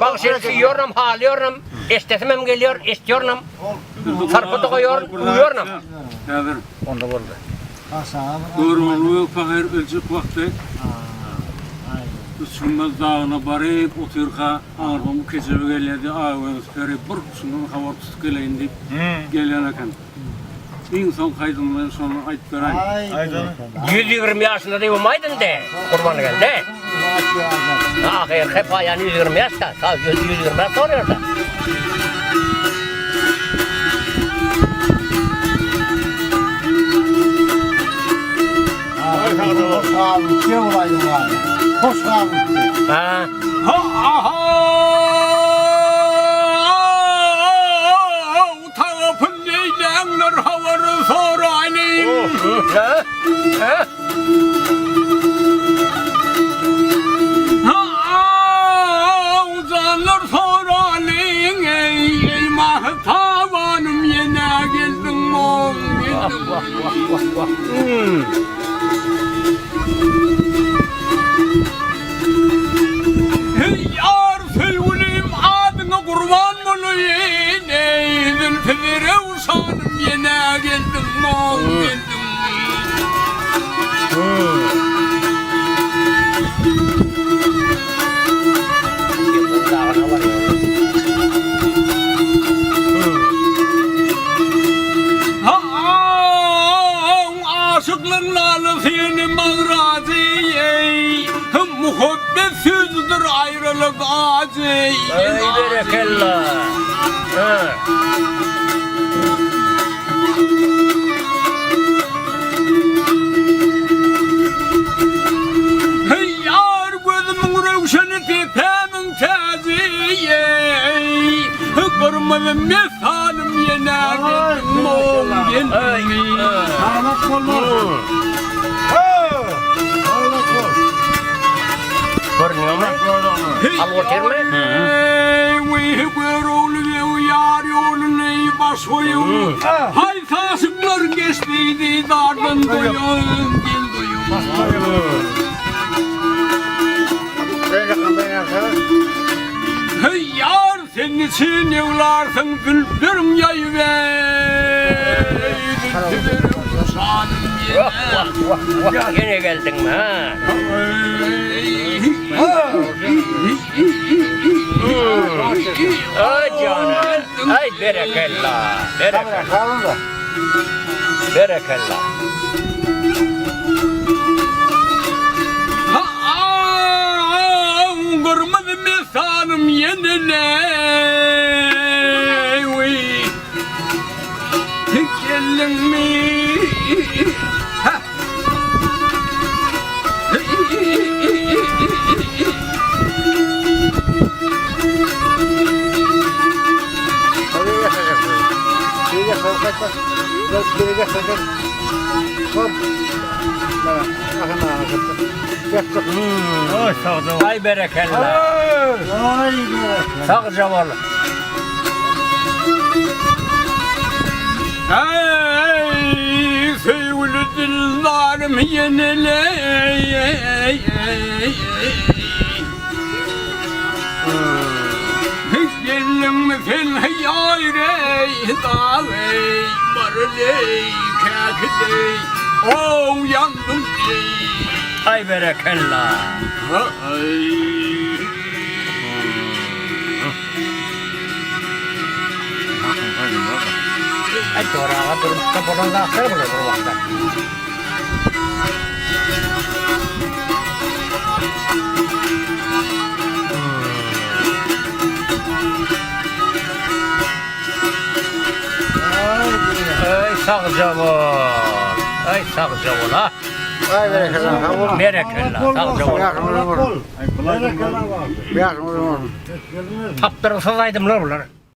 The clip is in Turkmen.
Bagşy söýýärem, halaýarym, eşdesim hem gelýär, eşitýärem. Sarpa-da goýaryn, uýarynam. Häzir. Onda boldy. Görogly pahyr öljek wagty Uçulmaz dagyna baryp otyrka aňyrdan bu kejebe gelýärdi, Aýgöz peri bir şundan habar tutup geleýin diýip gelýän eken. Iň soňky aýdymyny şony aýdyp beräýiň. Aýdany. 120 ýaşynda diýibem aýdyndy, Gurbangeldi. Ahyrky paýany 120 ýaşda, sag 120 ýaş soraýarda. Hoş galypdy. Ha. Ha aha! Tarapyn neýläňler habary soraýlyň. Ha. Ha. Ha janlar soralyň eý eý mahtabanym ýene geldiň moň geldiň. Wah wah wah wah. Hmm. Heý ýar söýgülim adyňa gurban bolaýyn eý zülpi röwşanym ýene geldiň moň geldiň. Aşyklyň laly seni magrajy eý, Muhabbet sözüdir aýralyk ajy. Eý berekella. Ha. Heý ýar gözümiň röwşeni depämiň täji eý, Gyrmyzy mesanym ýene geldiň moň geldiň. Saglyk bolmaz. Saglyk bol. Görünýärmi? Alyp otyrmy? Eý, weý, Görogly beg ýar ýoluny baş goýup, Haýsy aşyklar geçdi didardan doýan, gel doýan. Heý, ýar, sen niçin ýyglarsyň zülpleriň ýaýyp, eý, zülpüleriň şanym Wah, wah, wah, wah, ýene geldiňmi, ha? Aý jana, aý berekella, berekella. Berekella. Gyrmyzy mesanym ýene Geldiňmi? Aý berekella. Sagja bol. Eý, söýgüli dildarym ýeneleý. Geldiňmi sen ýaýreý, daweý, barleý, käkileý, ow ýandym eý. Aý berekella. Aý. Aý soraga durmuşda bolan zatlar bular bir wagtda. Aý sagja bol. Aý sagja bol ha. Aý berekella. Berekella sagja bol. Tapdyrgysyz aýdymlar bular.